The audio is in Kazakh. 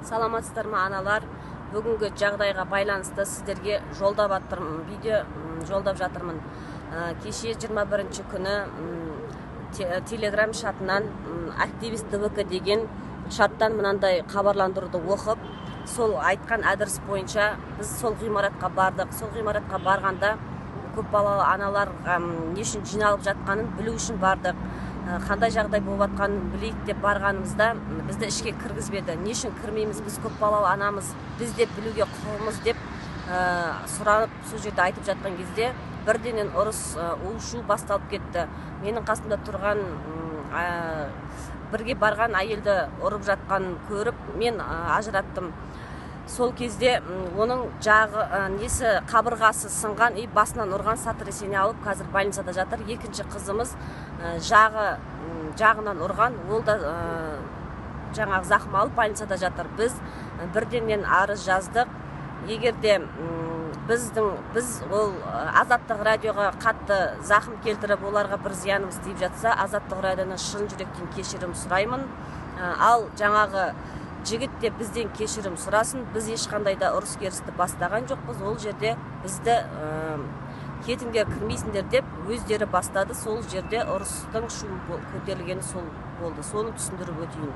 Саламатсыздар ма, аналар? Бүгінгі жағдайға байланысты сіздерге жолдап жатырмын, видео жолдап жатырмын. Кеше 21 күні телеграм чатынан, активист ДВК деген чаттан мынандай хабарландыруды оқып, сол айтқан адрес бойынша біз сол ғимаратқа бардық. Сол ғимаратқа барғанда көпбалалы аналар не үшін жиналып жатқанын білу үшін бардық. Қандай жағдай болып жатқанын білейік деп барғанымызда, бізді ішке кіргізбеді. Не үшін кірмейміз, біз көпбалалы анамыз, біз де білуге құқығымыз деп сұранып, сол жерде айтып жатқан кезде бірденен ұрыс, у шу басталып кетті. Менің қасымда тұрған, бірге барған әйелді ұрып жатқанын көріп, мен ажыраттым. Сол кезде оның жағы, несі, қабырғасы сынған и басынан ұрған, сотрясение алып, қазір больницада жатыр. Екінші қызымыз жағы, жағынан ұрған, ол да жаңағы зақым алып, больницада жатыр. Біз бірденен арыз жаздық. Егер де біз ол Азаттық радиоға қатты зақым келтіріп, оларға бір зиянымыз тиіп жатса, Азаттық радионан шын жүректен кешірім сұраймын. Ал жаңағы жігіт те бізден кешірім сұрасын. Біз ешқандай да ұрыс керісті бастаған жоқпыз. Ол жерде бізді кетіңдер, кірмейсіңдер деп өздері бастады. Сол жерде ұрыстың шу көтерілгені сол болды. Соны түсіндіріп өтейін.